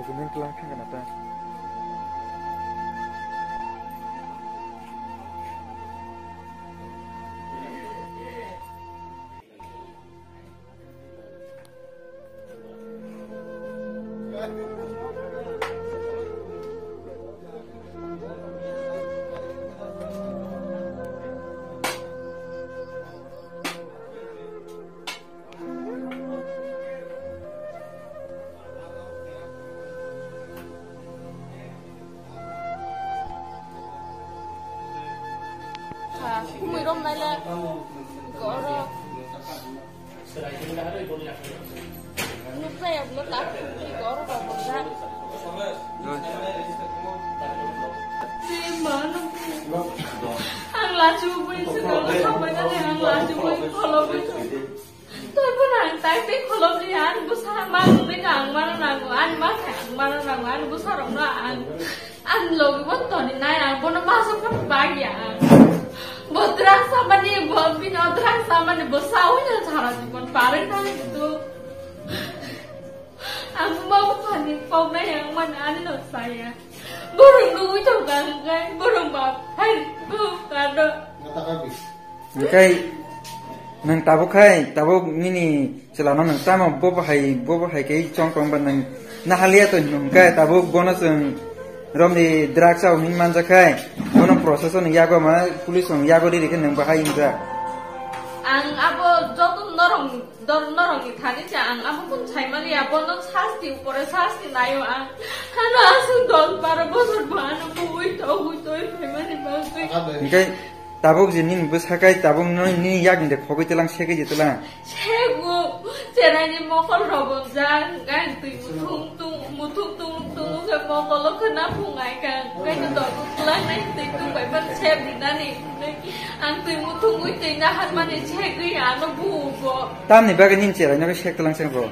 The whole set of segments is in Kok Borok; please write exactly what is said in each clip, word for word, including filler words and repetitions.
Gumen tlang thang kana ta. Kumui rom nai le goro. Nuksa ya blo tak kumui goro ba bongsa. Ang lachu bui se goro sampai nani ang lachu bui kholo bui. Tei bono ang tai tei kholobri, ani bwsa ma tongwi no ang mano nango, ani ma khai ang mano nango, ani bwsa rokno ang, ani logi bo toni nai ang, bono ma sok phano bagya ang. Bo drugs samani, bo bini o drugs samani bo sawi no sara jibon barwi thang tu. Ang ma bo phani pok nai ang mani ani no saya. Borok nugwi tong kha hwnkhe, borok ma phai bo kano. Hwnkhe nwng tabuk khai, tabuk nini chwlano nwng tamo bo bahai, bo bahai khe chong tong ba nwng nahaliya to hwnkhe tabuk bono chwng romni drugs o hwnwi manjak khai, bono process o nwng yago ma police o nwng yago riri khe nwng bahai wngjak. Ang abo joto norok, dor-, norokni thani se ang abo kunu saimaliya, bono sasti upore sasti naio ang. Hano aswk dos baro bosor bo ano bui togwi togwi phaimani bagwi. Hwnkhe Tabuk je nini bwsa kai tabuk no nini yakni de khogwi tlang segwi je tlang. Segu, cheraini mokol robonjak, hwnkhe twi muthung tung, muthung tung tung khe mokolo khwna phungai kha, hwnkhe no dogo kwlangnai twi tungbai ban seb rinani, hwnkhe ang twi muthungwi twi naharmani segwi ano bugo. Tamni bagwi nini cheraino khe sek tlang se bro?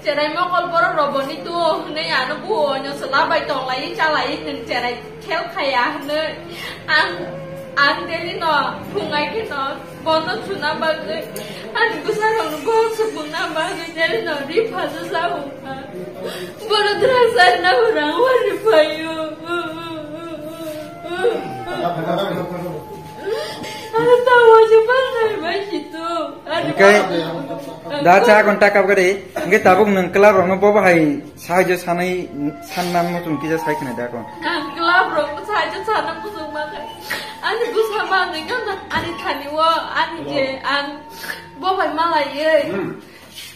Cherai mokol borok rok boni tu hwnwi ano buo no chwla bai tong lai cha lai nwng cherai khel khaya hwnwi ang, ang daily no phungai khe no bono chuna bagwi ani bwsa rok no bok swpung na bagwi daily no ri phaja sa hung kha. Bono drug sa na hurang wa ri phaio. Ano tawa je pangai bai si tu. Ano Hwnkhe da cha kon taka gari, hwnkhe tabuk nwng club rokno bo bahai sahajyo sanai sanna muchung kisa sai khna da kon. Ang club rokno sahajyo sanna muchung ma kha. Ani bwsa ma nini ani thani o ani je ang bo bai malaiye.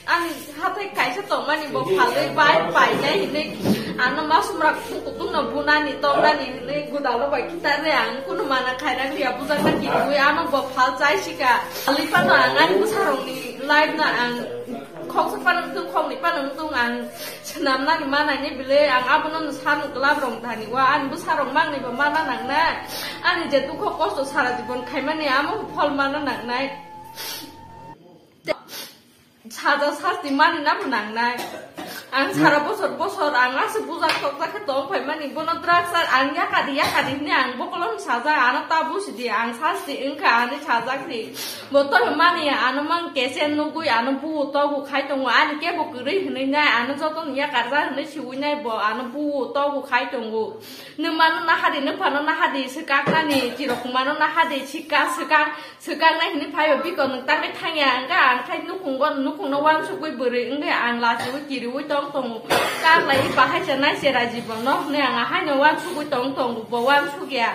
Ani hathai kaisa tongmani bo phalwi bai painai hinwi ano masumrak kutung no bunani tongnani hinwi gudalo bai kitare ang kunu mana khairang liya bujakna kiriwi ano bo phal chai sika. Phalwi phano ang ani bwsarokni life no ang khoksa phano wngthung khoknwi phano wngthung ang swnamnani manaini bwlwi ang abono no sanu club rok thani o ani bwsarok mangnwi bo mana nangnai ani je dukho kosto sara jibon khaimani amo phol mana nangnai. Saja sasti mani nabo nangnai. Ang sara bosor bosor ang aswk bujak tokjak khe tong phaimani bono drugs ang yakadi yakadi hwnwi ang bokolong sajak ano ta busidi ang sasti wngkha ani sajak di. Bo to mani ano mang kese nugui ano bu togu khai tongo ani kebo kwrwi hwnwi nai ano joto ni yakarjak hwnwi siui nai bo ano bu togu khai tongo. Nwng mano nahadi nwng phano nahadi swkaknani chirok mano nahadi sika swkak. Swkaknai hinwi phaibo biko nwng tangwi thangya, hwnkhe ang khai nukhungo, nukhungno uansukgwi bwrwi wngwi ang lachiui kiriui tong tongo. Kak lai bahai se nai se raji bono hwnwi ang ahaino uansukgwi tong tongo, bo uansukya.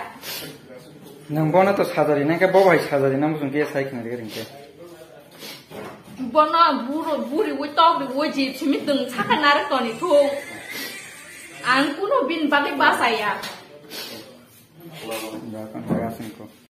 Nwng bono to sajari nangkhe bo bai sajari nang muchung khe sai khna rwgwi rwngkhe. Bono buro buriui tokriui jip simi twng sakha narwk toni thung. Ang kuno bini bagwi bachaya.